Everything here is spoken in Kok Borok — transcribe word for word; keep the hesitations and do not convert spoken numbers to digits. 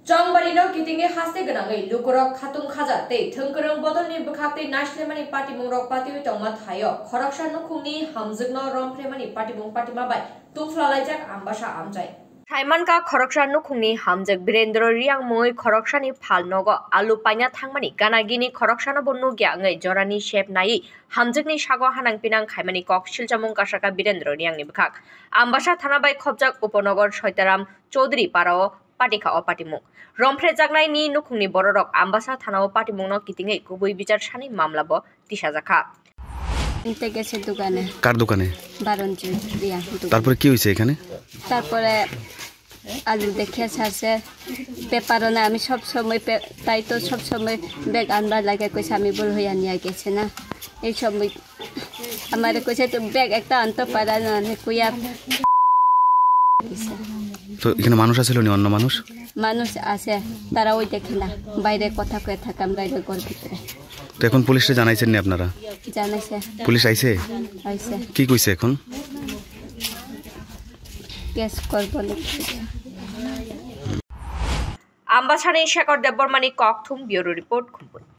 Chongbarino kitingwi haste gwnangwi lukurok khatung khaja tei thwngkwrwng bodolni bwkhaktwi naislemani patimungrok patiwi tongma thaio khoroksa nukhungni hamjwkno romphlemani patimung patima bai tungphla laijak Ambasa amchai. Saimanka khoroksa nukhungni hamjwk Birendra Reang mungwi khoroksani phal nogo alu paina thangmani gana gini khoroksano bo nukya wngwi jorani sep naiwi hamjwkni sago hanang pinang khaimani kok silchamung kasaka Birendra Reangni bwkhak. Ambasa thana bai khopjak Upanagar Soitaram Chaudhary parao patikha o patimung. Romphrejaknaini nukhungni bororok Ambasa thanao patimungno kitingwi kubui bichar sani mamla bo tisajakha. নিতে গেছে দোকানে। কার দোকানে? বারঞ্জি দিয়া দোকান। তারপরে কি হয়েছে এখানে? তারপরে আলু দেখে ছাড়ছে, পেপারও না, আমি সব সময় পে-, তাই তো সব সময় ব্যাগ আনবার লাগে কইছে, আমি ভুল হইয়া নিয়ে গেছে না। এই সময় আমারে কইছে, "তো ব্যাগ একটা আনতে পারা না, আমি কইয়া।" তো এখানে মানুষ আছিল নি, অন্য মানুষ? মানুষ আছে, তারা ওই দেখে না, বাইরে কথা কয়ে থাকে, আমরা এই ঘর ভিতরে। তো এখন পুলিশে জানাইছেন নি আপনারা? জানাইছে। পুলিশ আইছে? আইছে। কি কইছে এখন? কেস করবো না। Ambasani Shekhar Debbarmani kokthum, Bureau Report, Khumpui.